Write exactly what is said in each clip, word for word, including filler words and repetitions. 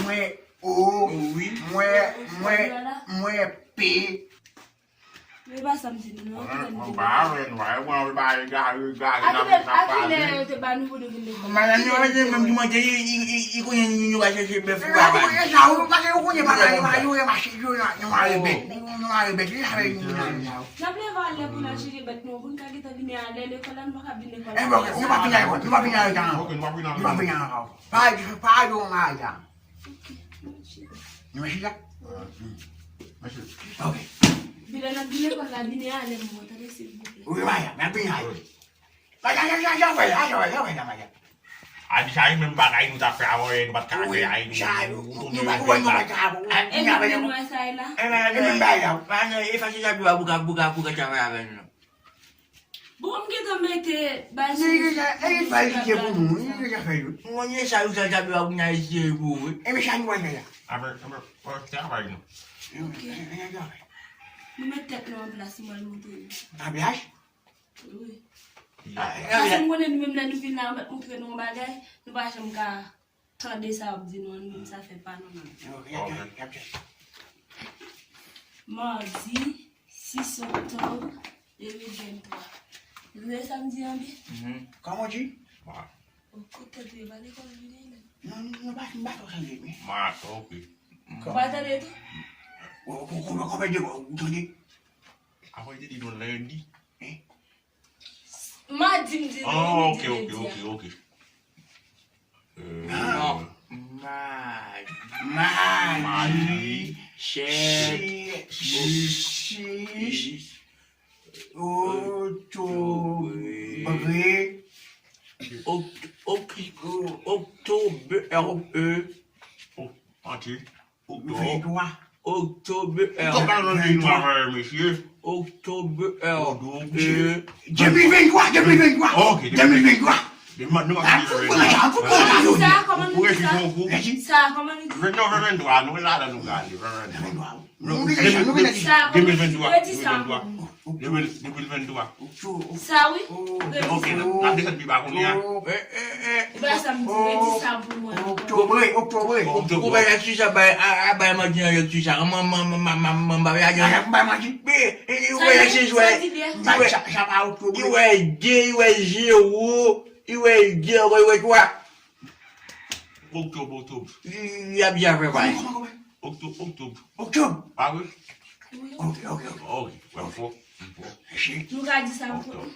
mwen O, mwen, mwen, mwen P. Men pa sa m di nou, non. Mwen pa avè nou, a, mwen pa egare, egare nan sa pale. Madanm yo, menm dimanche, i, i, i, i konnen nou, nou va chèche bèf pou papa. E sa, ou, paske ou konnen papa, yo, yo, yo mache, yo, yo, yo mare bèt, yo, yo mare bèt, li avè nou, nou, nou. N ap leve alè pou n al chèche bèt nou, pou n ka gentan vini alè lekòl la, nou pa ka vin lekòl la. E bon, nou pa vin lekòl, nou pa vin lekòl. Ok, nou pa vin lekòl. Nou pa vin lekòl. Pa, pa, pa, pa. Ok, nou chita. Nou chita? Mèsi. Ok. Vin lè n ap vin lekòl la, vin alè, mwen, tande, silvouplè. Wi, Maya, m ap vin alè. Maya, Maya, Maya, Maya, Maya, Maya. A di sa, e menm bagay nou t ap fè avan yè, nou pa t ka fè, ay, nou, nou, nou, nou, nou pa t wè, nou pa t ka, e menm bagay la. E menm bagay la. Maya, e fasil sa, bouka, bouka, bouka, travay avè nou. Bon, m gentan mete bal sou. Li deja, e li bal li se pou nou, li deja fè yo. Mwen, e sa, yo sa, sa, yo ap nan eseye pou, wi. E men sa nou wè la. Apre, apre, apre, travay nou. Ok. Nou met tèt nou an plas, mwen montre nou. An plas? Wi. Paske m konnen nou menm lè nou vin la, yo mèt montre nou yon bagay, nou pa janm ka tande sa yo ap di nou an, nou menm sa fè pa nou menm. Ok. Madi sis oktòb de mil venntwa. Rive samdi an byen? Kòman di? O, kote w ye, pa lekòl vini menm? Non, non, non, pa, pa twò tande, men. Mato, ok. Ou pa tande tou? Ou, ou, ou, ou pa tande, ou tande? Apre, te di nou lendi. Madi m di nou, ah, ok, ok, ok, ok. Euh, non. Madi. Madi. Chèf. Chèf. Otobre. Oct-, oct-, Octobre. Oh, anti. Oktòb. Ventwa. Oktòb, ou konn pa nan de nwa, mesye. Oktòb, de mil venntwa, de mil venntwa. Ok, de mil venntwa. Depi mwa, nou pa konn sa, kòman nou di sa? Sa, kòman nou di sa? Ventwa, ventwa, nou la, la, nou gade, ventwa. Nou gentan, nou gentan di. Sa, de mil venntwa, redi sa. De mil, de mil venntwa. Sa wi. Redi sa. N ap desann pi ba kounye a. E ba sa m di, redi sa pou mwen. Oktobre, oktobre. Oktobre. Ou bay lèkti sa, bay, a, a, bay manti nan lèkti sa. Mwen, mwen, mwen, mwen, mwen, bay ajan. Bay manti. Ou wè lèkti jwè. Sa di byen. Sa, sa pa oktobre. Ou wè de, ou wè zewo, ou wè de, ou wè twa. Oktob, oktob. Y ap ja fè pay. Kòman, kòman, kòman? Oktob, oktob. Oktob. Pa vre? Wi. Ok, ok, ok. Ok, wè, m fò, m fò. Mèsi. Nou ka di sa ankò. Oktob.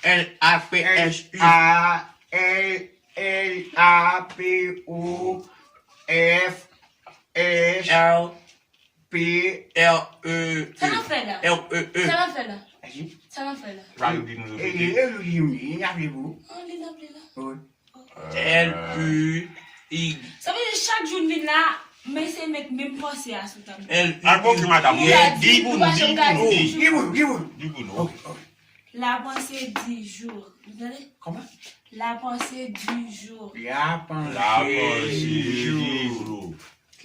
L A P S A, L, L A P O F S R P R E E. Sa n ap fè la? R E E. Sa n ap fè la? Sa n ap fè la? Sa yo di nou repete. E, e, e, e, e, n ap li pou. An, li n ap li la. Wi. L U Y. Sa vle di chak jou n vin la, m eseye met menm panse a sou tab la. L U Y. Al bon, ki madanm, di pou nou, di pou nou. Di pou nou, di pou nou. Di pou nou. Ok, ok. La pensée du jour. Vous entendez? Comment? La pensée du jour. La pensée du jour.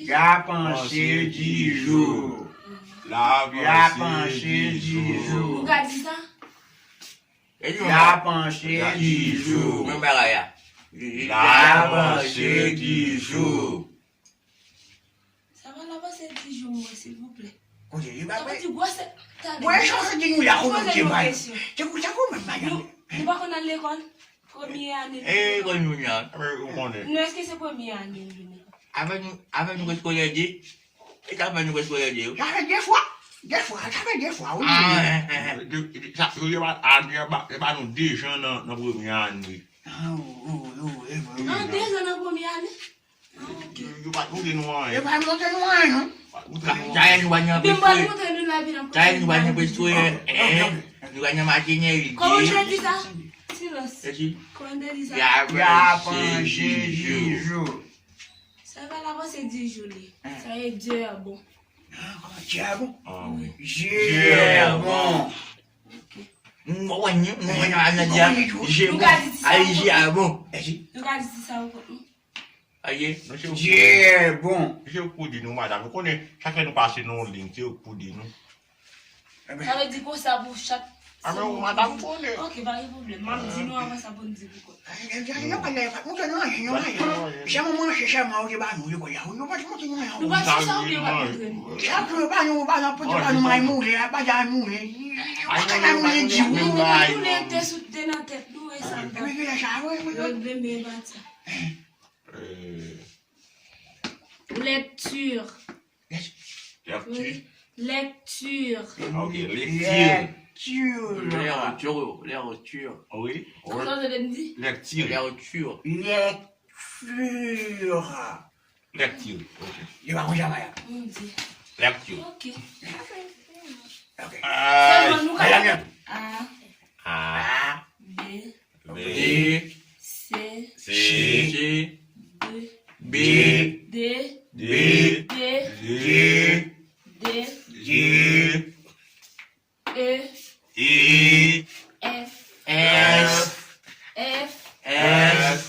La pensée du jour. La pensée du jour. Ou ka di sa? La pensée du jour. Menm bagay la. La pensée du jour. Sa va, la pensée du jour, mwen, silvouplè. Kote li ba. Sa vle di gwosè. Tande. Mwen, jan se di nou la, ou mete bay. Se pou sa ou menm, madanm. Nou, nou pa konn al lekòl? Premye ane nou. Eh, konn nou ya. Ou konnen. Nou, èske se premye ane nou vin lekòl? Avè nou, avè nou eskolè de. E sa fè nou eskolè de yo. Sa fè de fwa. De fwa, sa fè de fwa, wi. Ah, eh, eh, eh. De, de, sa, yo, yo pa, a, yo ba, yo ba nou de jan nan, nan premye ane. Ah, oh, oh, oh, eh, vre, wi. Ah, de jan nan premye ane? Ah, ok. Yo, yo pa t montre nou anyen. Yo pa t montre nou anyen, non. Pa t montre nou. Talè nou va nan premye. Talè nou va nan premye. Ok, ok, ok. Nou va nan matinèl. Kòman yo di sa? Silans. Kòman yo di sa? La pensée du jour. Sa pa la pensée du jour li. Sa e Dieu bon. Ah, kòman Dieu bon? Ah, wi. Dieu bon. Ok. Mwen, mwen, mwen, mwen, mwen, Dieu bon. Ayi, Dieu bon. Nou ka di sa ankò. Ayi. Mesye, Dieu bon. Mesye, ou pou di nou, madanm. Ou konnen, chak lè nou pase nan yon liy, se ou pou di nou. Sa vle di konsa pou chak. Ah, men, madanm konnen. Ok, pa gen pwoblèm. M ap di nou anvan sa pou n di pou kòb. Yo pa t montre nou anyen, yo anyen, non. Se manman chèchè man yo te ba nou lekòl la. Yo pa t montre nou anyen. Nou pa t chèchè oubyen yo pa t montre nou? Chak jou yo ba nou, yo ba nou, pote ba nou may moule, a, bagay moule. Yo pa t bay moule di ou. Nou moule te sou, te nan tèt nou, e sa. Yo te bebe sa, wi, wi, wi. Yo te bebe, e pa sa. Euh. Lecture. Lecture. Lecture. Ok, lecture. Lecture. Lecture, lecture. Oui. Kòman w te di? Lecture. Lecture. Lecture. Lecture. Ok. Li pa konn sa, Maya. Mon Dieu. Lecture. Ok. Ok. Euh, sèlman nou ka. Maya, maya. A. A. B. B. C. C. D. B. D. D. D. D. D. E. E. F. F. F. F.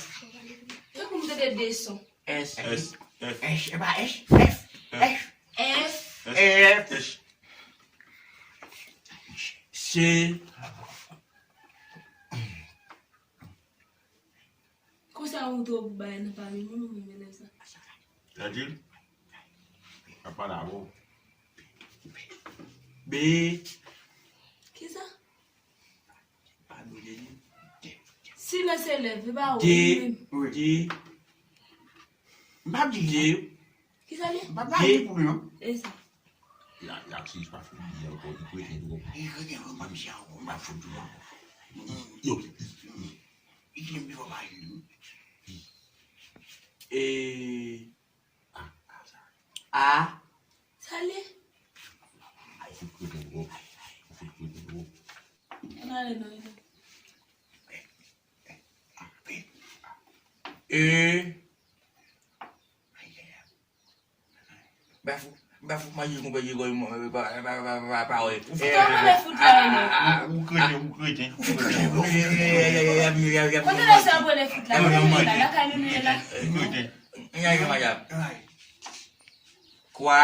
Tankou m tande de son. S. S. F. H, e pa H? F. F. F. F. H. C. Konsa ou tou bay nan pami moun ou menm elèv sa. Jadil, ap pale avè w. B. Kisa? Pa nou de li. Silans elèv, e pa ou menm. D. M p ap di. D. Kisa li? M p ap di pou li, non. E sa. La, la, si pa fout li ankò, li kreten twòp. Li kreten ankò, m pa misye ankò, m pa fout li ankò. Yo. Li kite m devan paj li, wi. E. A, a, sa. A. Sa li? Ou fout kreten twòp. Ou fout kreten twòp. Ann ale non, non. E. Ba fout, ba fout manje konpè di kòl mwen, pa, pa, pa, pa, pa, pa, wè. Ou fout manje fout la, non. Ou kreten, ou kreten. Ou fout kreten, ou fout kreten. Kote lè sa pran fout la? Kote nou ye la? Lakay nou nou ye la? Ou kreten. Kwa.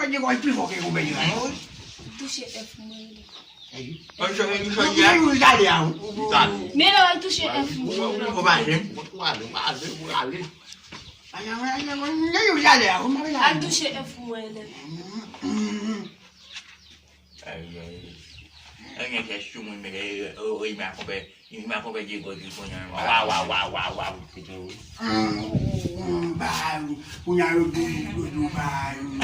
fè degòj pi fò ke konpè de la. Touche F mwen. Mwen jwe yon jodi a. Ou tale. Men lè w al touche F mwen. Ou pa jwe. Ou ale, ou ale, ou ale. Mwen jwe yon jodi a. Al touche F mwen lè. Ay, ay, ay. Ay, gen kè sou mwen, men, eh, oh, oh, il m'a compris, il m'a compris, Diego, Diego, non. Wa, wa, wa, wa, wa. Ba, kounye a yo di, yo di, ba, yo di,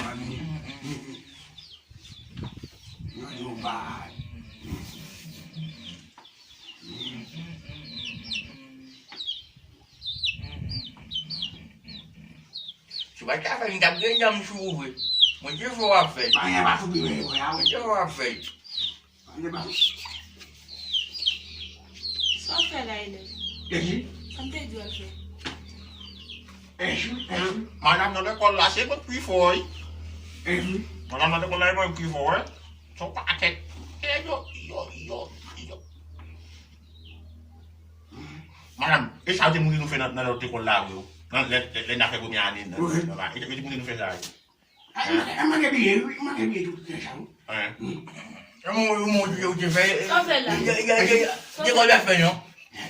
ba. Si w pa t ka fè m, m t ap gen dam sou ou vre. Mwen te fè w ap fè. Anyen pa fouti vre, vre, a wi. Mwen te fè w ap fè. Anyen pa fouti. Sa w fè la, Elèv? Eji. Sa m te di w al fè? Eji, eji. Madanm nan lekòl la, se mwen k pi fò, wi. Eji. Madanm nan lekòl la, se mwen k pi fò, wi. Se yon pakèt. E yo, yo, yo, yo. Madanm, e sa yo te moute nou fè nan nan lòt lekòl la vre yo. Nan lè lè lè n a fè premye ane nan nan la. E yo te moute nou fè sa yo. Ay, mwen te bliye, wi, mwen te bliye tout kè sa wi. Hein. E mwen ou mwen ou te fè. Sa w fè la? Te kon la fè non.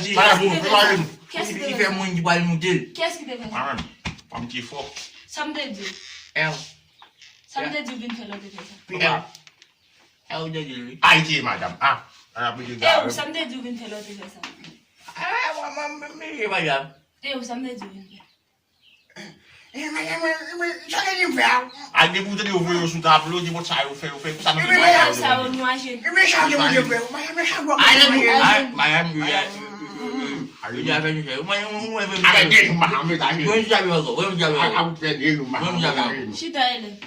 Madanm, Madanm, nou, nou pale nou. Kiyès ki te Li fè fè sa? Mwen ki pral monte l. Kiyès ki te fè sa? Mwen menm, pa m te fò. Sa m te di w. L. Sa m te di w vin fè lè w te fè sa. L. L te di l wi. Ayiti, madanm. Ah, an ap rete E ou, sa m te di w vin fè lè w te fè sa? Ah, mwen, mwen, mwen, mwen, mwen, mwen. E ou, sa m te di w vin fè? E, madanm, mwen, mwen, sa ke li fè a? A depi w tande yo voye yo sou tablo, di bon sa yo fè, yo fè, sa nou Mwen, fè. Sa sa yo nou ajen. Mwen, sa ke mwen fè. Madanm, mwen, sa yo Ayen nou, fè. ay, madanm, yo, ya. Yo di afè nou fè. Mwen, mwen, mwen, mwen, Avè de jou, madanm, mwen ta Mwen, m jabe ankò. Mwen, m jabe A ankò. a ou fè de jou, madanm, mwen ta jwenn. Chita, Ellen.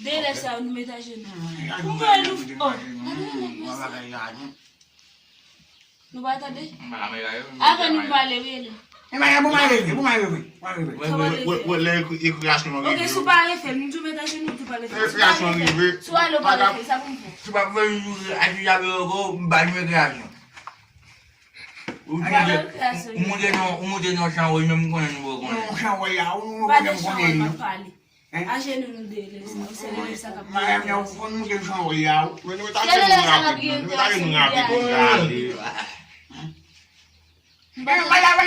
De elèv sa yo nou met ajenou. Pou mwen nou. Oh, gade elèv sa. Nou pa tande? Avè nou pale, wi, Ellen. E madanm, pou mwen reve, pou mwen reve, pou mwen reve. Kòman reve? Lè rekreyasyon an Ok, rive. Si w pa refè, m tou met ajenou, m tou pa refè. Si w pa Rekreyasyon an refè, rive. Si w ale, w pa refè, sa pou m fè? Si w pa fè yon jou, a ti jabe ankò, m ba nou rekreyasyon. Ou Gade monte, rekreyasyon. Ou monte nan, ou monte nan chanwoy, menm konnen nou konnen. Yon chanwoy a, ou Pa konnen de m chanwoy, konnen m nou. ap pale. Ajenou nou de elèv sa, ou se elèv sa k ap Madanm, ou konn monte chanwoy a, ou. Men nou met ajenou rapid, non. Nou met ajenou rapid, nou prale. Madanm, madanm,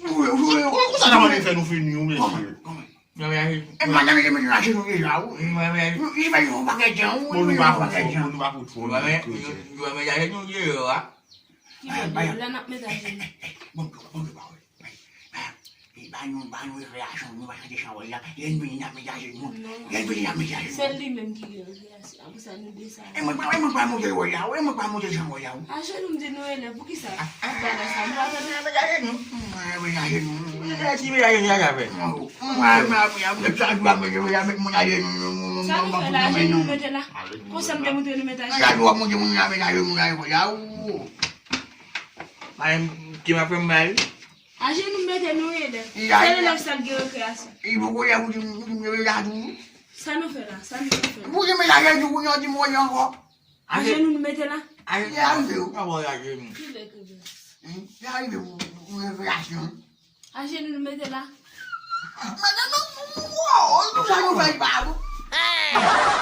ou, ou, ou, ou. Kòman sa nan mande fè nou fini, ou mesye? Kòman? E madanm, li te met nou ajenou deja, ou. Li fè yon pakèt jan, ou. Bon, nou pa pou fò, bon, nou pa pou fò. Ki de elèv la n ap met ajenou? Bon, bon, bon, bon, bon. Li ba nou, ba nou rekreyasyon, nou pa chante chanwoy la. Lè n vini, n ap met ajenou. Lè n vini, n ap met ajenou. Se li menm ki gen rekreyasyon. Apre sa, nou de sa. E mwen, e mwen pa monte chanwoy la, e mwen pa monte chanwoy la. Ajenou m di nou elèv, poukisa? Bagay sa, nou pa tande. Met ajenou. Mwen, met ajenou. Ti met ajenou, sa fè. Mwen, mwen, mwen, chak jou, mwen, mwen, mwen, mwen, ajenou. Sa nou fè la, ajenou nou mete la. Konsa m te montre nou met ajenou. Chak jou, mwen, mwen, mwen, ajenou, mwen, ajenou. Madanm, ki m ap fè m bay? Ajenou m mete nou elèv. Se elèv sa k gen rekreyasyon. E poko lè ou di m, ou di m leve la tou. Sa nou fè la? Sa nou fè la? Ou di m la, lè di ou, ou di m, ou di ankò. Ajenou nou mete la? Ajenou, ajenou. Mwen ba w ajenou. Ki lè ke gen? Li arive pou, pou rekreyasyon. Ajenou nou mete la? Madanm, nou, nou, nou, nou, nou, nou, nou, nou, nou, nou, nou, nou,